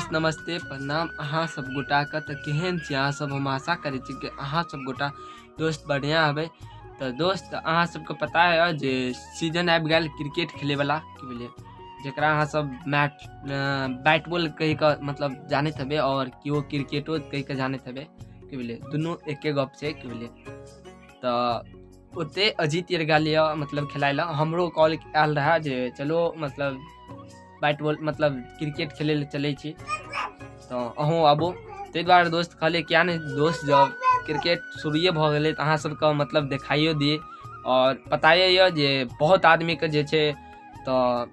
दोस्त नमस्ते प्रणाम अहाँ सब गोटा के। तो केहन छी अहाँ सब? हम आशा करै छी कि अहाँ सब गोटा दोस्त बढ़िया हेबै। तो दोस्त अहाँ सबके पता है जे सीजन आबि गेल क्रिकेट खेलैवला, की बुझलियै, जकरा अहाँ सब मैच बैट बॉल कहि कऽ मतलब जानैत हेबै और केओ क्रिकेटो कहि कऽ जानैत हेबै, की बुझलियै, दुनू एके गप छै, की बुझलियै। तऽ ओते अजीत आर गेल यऽ मतलब खेलाइ लए, हमरो कॉल आयल रहए जे चलो मतलब बैट बॉल मतलब क्रिकेट खेलै लए चलै छी, तऽ अहूँ आबू। ताहि दुआरे दोस्त कहलियै किया नहि दोस्त, जब क्रिकेट शुरुए भऽ गेलै तऽ अहाँ सबके मतलब देखाइयो दियै। और पताए यऽ जे बहुत आदमीके जे छै तऽ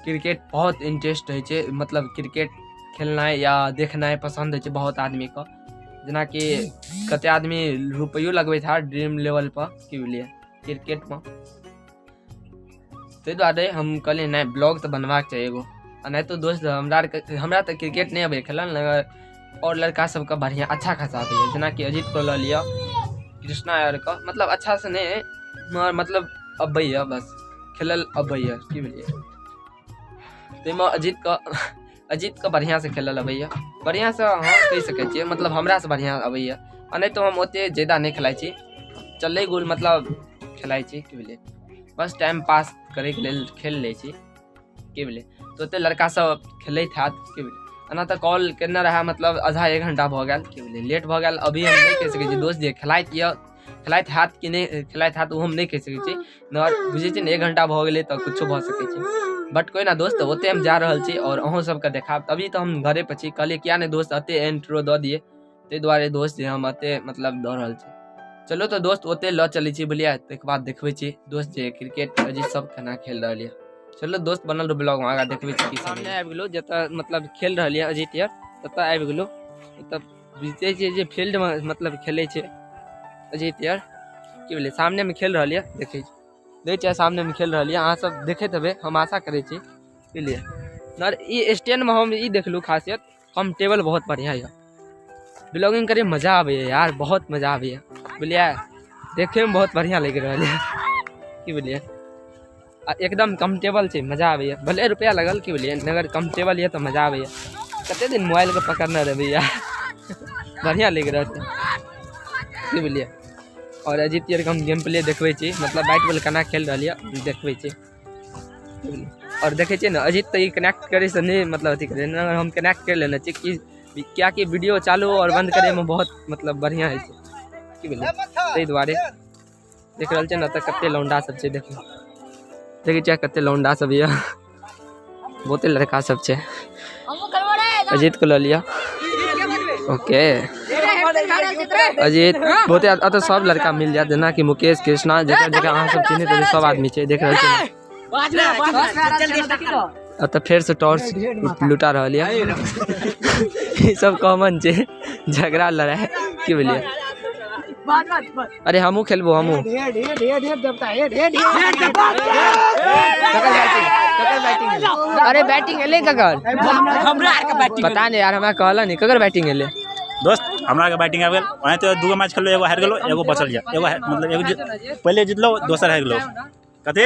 क्रिकेट बहुत इंटरेस्ट होइ छै, मतलब क्रिकेट खेलनाइ या देखनाइ पसन्द होइ छै बहुत आदमीके। जेनाकि कते आदमी रुपैयो लगबैत हैत ड्रीम लेवलपर, की बुझलियै, क्रिकेटमे। ताहि दुआरे हम कहलियै नहि ब्लॉग तऽ बनबाक चाही एगो। आ नहि तऽ दोस्त हमरा तऽ क्रिकेट नहि अबैए खेलल, और लड़का सबके बढ़िआँ अच्छा खासा अबैए, जेनाकि अजीतके लऽ लिअ, कृष्णा आरके, मतलब अच्छासँ नहि मगर मतलब अबैए, बस खेलल अबैए, की बुझलियै। ताहिमे अजीतके बढ़िआँसँ खेलल अबैए, बढ़िआँसँ अहाँ कहि सकै छियै, मतलब हमरासँ बढ़िआँ अबैए। आ नहि तऽ हम ओतेक ज्यादा नहि खेलाइ छी, चलै गोल मतलब खेलाइ छी, की बुझलियै, बस टाइम पास करैके लेल खेल लै छी, की बुझलियै। तऽ ओतेक लड़का सब खेलैत हैत, की बुझलियै। एना तऽ कॉल केने रहए मतलब आधा एक घंटा भऽ गेल, की बुझलियै, लेट भऽ गेल। अभी हम नहि कहि सकै छी दोस्त जे खेलाइत यऽ, खेलाइत हैत कि नहि खेलाइत हैत, ओ हम नहि कहि सकै छी। मगर बुझै छियै ने, एक घंटा भऽ गेलै तऽ किछो भऽ सकै छै। बट कोइ ना दोस्त, ओते हम जा रहल छी और अहूँ सबके देखायब। अभी तऽ हम घरे पर छी, कहलियै किया नहि दोस्त एते एंट्रो दऽ दियै, ताहि दुआरे दोस्त जे हम एते मतलब दऽ रहल छी। चलो तऽ दोस्त ओते लऽ चलै छी, बुझलियै, ताहिके बाद देखबै छी दोस्त जे क्रिकेट अजीत सब केना खेल रहल यऽ। चलो दोस्त बनल रहू ब्लॉग में, आगाँ देखबै छी की सब। आबि गेलहुँ जतऽ मतलब खेल रहल यऽ अजीत यार, ततऽ आबि गेलहुँ। ओतऽ बुझिते छियै जे फील्डमे मतलब खेलै छै अजीत यार, की भेलै, सामनेमे खेल रहल यऽ, देखै छी, देखै छियै सामनेमे खेल रहल यऽ, अहाँ सब देखैत हेबै, हम आशा करै छी, बुझलियै। मगर ई स्टैंडमे हम ई देखलहुँ खासियत, कम्फर्टेबल बहुत बढ़िआँ यऽ, ब्लॉगिंग करैमे मजा आबैए यार, बहुत मजा आबैए, बुझलियै, देखैमे बहुत बढ़िआँ लागि रहल यऽ, की बुझलियै, आ एकदम कम्फर्टेबल छै, मजा आबैए, भले रुपैआ लगल, की बुझलियै, मगर कम्फर्टेबल यऽ तऽ मजा आबैए। कते दिन मोबाइलके पकड़ने रहबै यार, बढ़िआँ लागि रहल छै, की बुझलियै। और अजीत यारके हम गेम प्ले देखबै छी, मतलब बैट बॉल केना खेल रहल यऽ देखबै छी। और देखै छियै ने अजीत तऽ ई कनेक्ट करैसँ नहि मतलब अथी करै, हम कनेक्ट करि लेने छी कि किएकि वीडियो चालू और बन्द करैमे बहुत मतलब बढ़िआँ होइ छै, की बुझलियै, ताहि दुआरे। देख रहल छियै ने तऽ कते लौंडा सब छै, देखियौ, देखै छियै कते लौंडा सब यऽ, बहुते लड़का सब छै। अजीत के लऽ लिअ, ओके अजीत, बहुते एतऽ सब लड़का मिल जायत, जेनाकि मुकेश, कृष्णा, जकर जकर अहाँ सब चिन्हैत हेबै सब आदमी छै, देख रहल छियै। एतऽ फेरसँ टॉर्च लुटा रहल यऽ, ई सब कॉमन छै झगड़ा लड़ाइ, की बुझलियै। अरे हमहूँ खेलबो, हमहूँ। अरे बैटिंग एलै ककर? पता नहीं यार, हमरा कहला नहीं ककर बैटिंग एलै। दोस्त हमरा के बैटिंग आबि गेल, ओनाहिते दूगो मैच खेललो, एगो हारि गेलो, एगो बचल या, एगो मतलब एगो पहिले जितलो, दोसर हारि गेलो। कथी?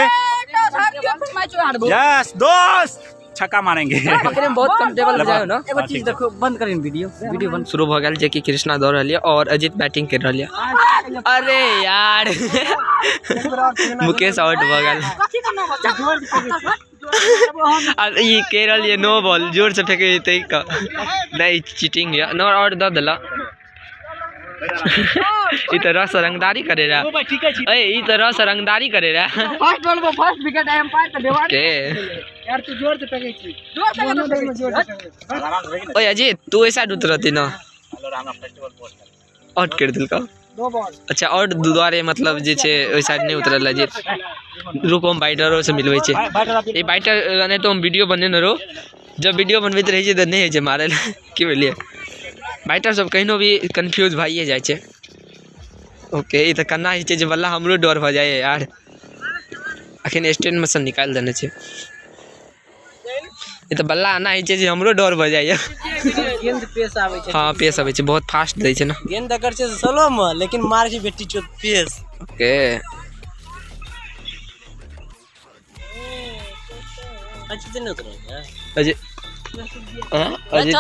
यस दोस्त, छक्का मारेंगे। पकड़े में बहुत कंफर्टेबल हो जाए ना। एगो चीज देखो, बंद करें वीडियो, वीडियो बंद। शुरू भ गेल जे कि कृष्णा दौड़ रहल ये और अजीत बैटिंग कर रहल ये। अरे यार मुकेश आउट भ गेल। आ ई कह रहल ये नो बॉल, जोर से फेंके तै का नहीं, चीटिंग ये नो और द देला। ई तऽ रस रंगदारी करे रहा, ए ई तऽ रस रंगदारी करे रहा। फर्स्ट बॉल पर फर्स्ट विकेट एम्पायर के देवा के यार, तू जोर से फेंके छी, जोर से जोर से फेंके। ओए अजीत, तू ऐसा उतरती ना, आउट कर दिलका। दो बॉल। अच्छा आउट दुआरे मतलब जे छै ओहि साइड नहि उतरल अजीत। रुको, हम बाइटरो से मिलबै छी। ई बाइटर नहि तऽ हम वीडियो बनेने रहो, जब वीडियो बनबैत रहै छै तऽ नहि होइ छै मारल, की बुझलियै। बाइटर सब कहिनो भी कन्फ्यूज भइए जाइ छै। ओके ई तऽ कन्ना होइ छै जे बल्ला हमरो डर भऽ जाइए यार। अखन स्टैंडमे सँ निकालि देने छै। ई तऽ बल्ला एना होइ छै जे हमरो डर भऽ जाइए। गेंद पेस आबै छै। हँ पेस आबै छै, बहुत फास्ट दै छै ने गेंद। अगर छै स्लो मे, लेकिन मारै छै बेटी चोत पेस। ओके अच्छे से नहीं उतरल है अजय। हाँ, अजीत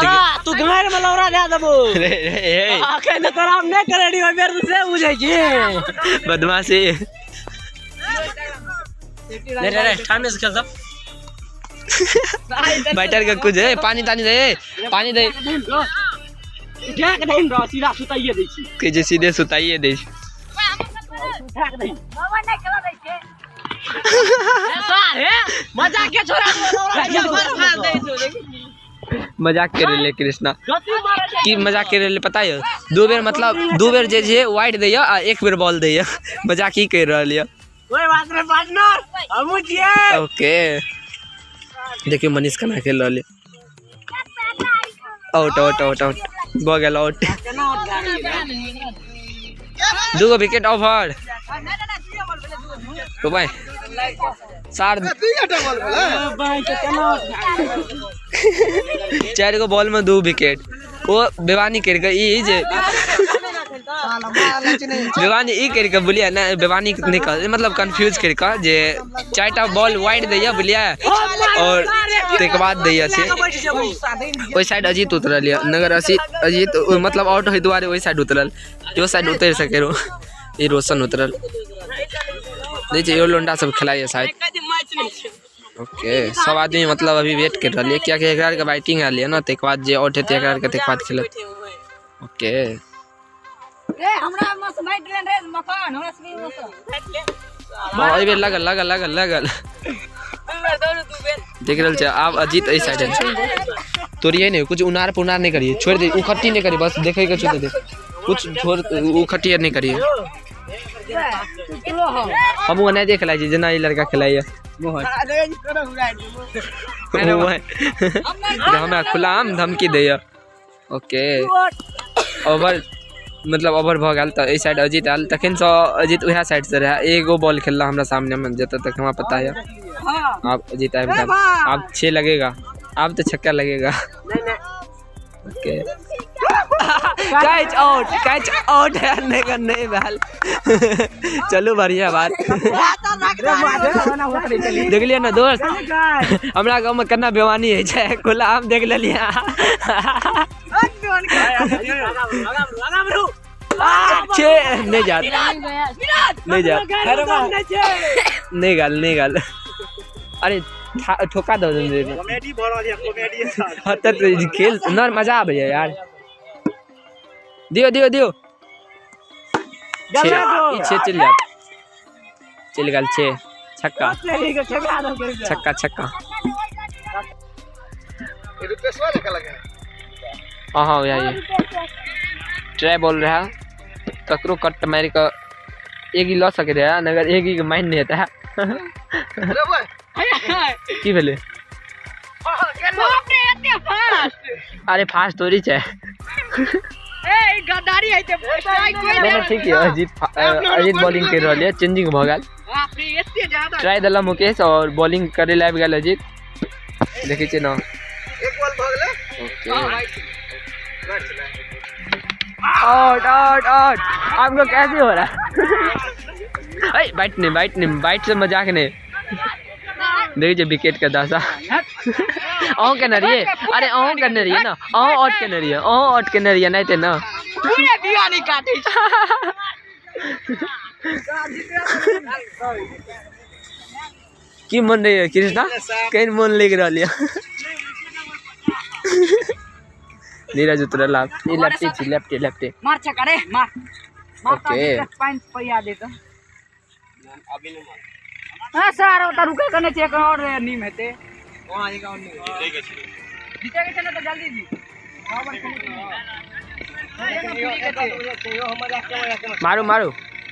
तू घर में लौरा दे देबो। रे रे ए अखन तऽ तोरा हम नहि करै रहियो बेर से बुझै छी। बदमाशी। रे रे ठामे से खेल सब। बैटर के कुछ है, पानी तानी दे, पानी दे। उठा के दही रह, सीधा सुताइए दै छी। के जे सीधे सुताइए दे छी। उठा के दही। मजाक के छोड़ा मजाक करे ले कृष्णा। की मजाक करे ले पता है? दो बेर मतलब दो बेर जे जे वाइड दैया आ एक बेर बॉल दैया, मजाक ही कर रहल ये। ओए बात रे पार्टनर, हमहु छियै। ओके देखियो मनीष केना खेल रहल ये। आउट आउट आउट आउट भ गेल आउट। दूगो विकेट ओवर। तो भाई सार चार गो बॉल में 2 विकेट। वो बेवानी कर के ई जे बेवानी ई कर के बोलिया ना, बेवानी निकल मतलब कंफ्यूज कर के जे चारटा बॉल वाइड दैया बोलिया और तेकर बाद दैया से ओहि साइड अजीत उतरल या नगर अजीत मतलब आउट होय दुआरे ओहि साइड उतरल, यो साइड उतर सके रो। ई रोशन उतरल देखिए, यो लोंडा सब खेलाइए शायद। ओके सब आदमी मतलब अभी वेट कर रहा है क्या कि एकरा के बैटिंग आयल है ना, तेकर बाद जे आउट हेतै एकरा के तेकर बाद खेलत। ओके रे हमरा मस बैठ लेन रे मकान हमरा से मस हां एई बेर लगल लगल लगल लगल देख रहल छै। आब अजीत एई साइड है, तोड़िए नहीं कुछ, उनार पुनार नहीं करिए, छोड़ दे, उखट्टी नहीं करिए, बस देखे के छोड़ दे, कुछ छोड़ उखट्टी नहीं करिए। हम वो नहीं देख लाई जेना ई लड़का खेलाइए मोहन हमरा खुला आम धमकी दैया। ओके ओवर मतलब ओवर भ गेल त एहि साइड अजीत आयल, तखन से अजीत उएह साइड से रहे, एगो बॉल खेलला हमरा सामने में जतऽ तक हमरा पता है। आब अजीत आबि गेल, आब 6 लगेगा, आब तो छक्का लगेगा। Okay catch out, catch out है नहीं नहीं भेल। चलू बढ़िया बात देखलिए ना दोस्त, हमरा गाँव में केना बेमानी होइ छै, खुला आम देख लेलिए। छे नहीं जात नहीं जात नहीं गाल नहीं गाल। अरे ठोका दो कॉमेडी भऽ रहल ये, कॉमेडी। हाँ तो खेल न मजा आबै यार। दियो दियो दियो छे चल जात चल गेल छे छक्का छक्का छक्का। हाँ हाँ यही ट्राई बोल रहा है, ककरो कट मार के एक ही लऽ सके रहे, अगर एक ही माइन नहीं हेतै की भेलै? अरे फास्ट थोड़ी छै। नहीं ठीक है, अजीत अजीत बॉलिंग कर रहल है, चेंजिंग भ गेल। ट्राई देला मुकेश और बॉलिंग करे ला आबि गेल अजीत। देखै छियै ना एक बॉल भ गेलै। Okay out out out. आपको कैसे हो रहा है? अरे बैट नहीं, बैट नहीं, बैट से मजाक नहीं। देखिए विकेट के दशा। अहूँ केने रहिए, अरे अहूँ केने रहिए ना, अहूँ आउट केने रहिए, अहूँ आउट केने रहिए, नहीं ते ना पूरे बिया नहीं काटे। की मन रही है कृष्णा, कहीं मन लग रहा है। नीरज उतरल आब, ई लेफ्टी छी, लेफ्टी लेफ्टी मार छक्का रे मार। ओके पानी पैया दे तो हां सर ओता रुके कने छै, और नीम हेते वहां एक और नहीं जीते के छै ने त जल्दी जी। मारू मारू।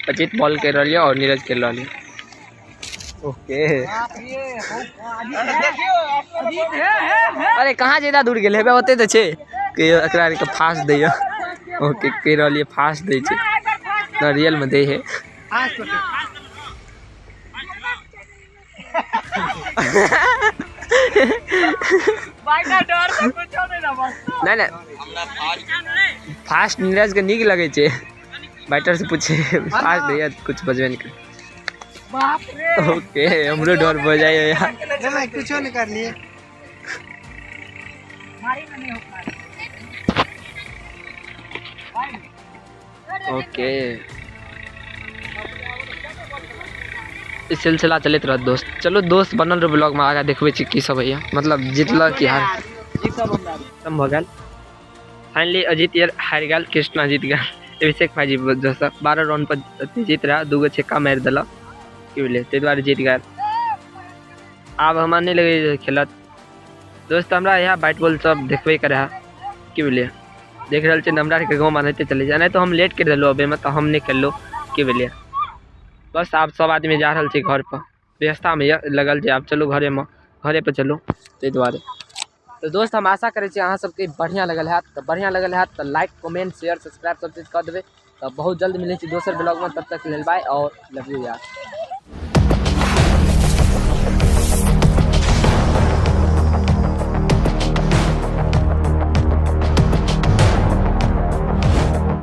अजीत बॉल कर रहल और नीरज खेल रहल। ओके अरे कहाँ ज्यादा दूर गेल हेबे, ओते त छै कि एकरा के फास्ट दैया। ओके कह रहल फास्ट दै छै ना, रियल में दै है। नहीं नहीं फास्ट नीरज के नीक लगे छै, बैटर से पूछे फास्ट दैया कुछ बजबे नहीं कर। ओके हमरो डर भ जाइए यार। नहीं कुछो नहीं कर लिए। ओके, ई सिलसिला चलैत रहत दोस्त। चलो दोस्त, बनल रहो ब्लॉगमे, आगाँ देखबै छी की सब होइए, मतलब जीतलक कि हार। खत्म भऽ गेल। फाइनली अजीत यार हारि गेल, कृष्णा जीत गेल। अभिषेक भाईजी दोस्त 12 रन पर अथी जीत रहा, दूगो छक्का मारि देलक, की बुझलियै, ताहि दुआरे जीत गेल। आब हमरा नहि लगैए जे खेलत दोस्त। हमरा इएह बैट बॉल सब देखबे करे है, की बुझलियै। देख रहल छियै ने, हमरा आरके गाँवमे एनाहिते चलै छै। नहि तऽ हम लेट करि देलहुँ अबैमे, तऽ हम नहि खेललहुँ, की बुझलियै। बस आब सब आदमी जा रहल छै घर पर, व्यवस्थामे यऽ लगल छै। आब चलू घरेमे, घरे पर चलू, ताहि दुआरे। तऽ दोस्त, हम आशा करै छी अहाँ सबके बढ़िआँ लगल हैत। तऽ बढ़िआँ लगल हैत तऽ लाइक, कमेंट, शेयर, सब्सक्राइब सब चीज कऽ देबै। तऽ बहुत जल्द मिलै छी दोसर ब्लॉगमे, तब तक लेल बाय और लव you यार।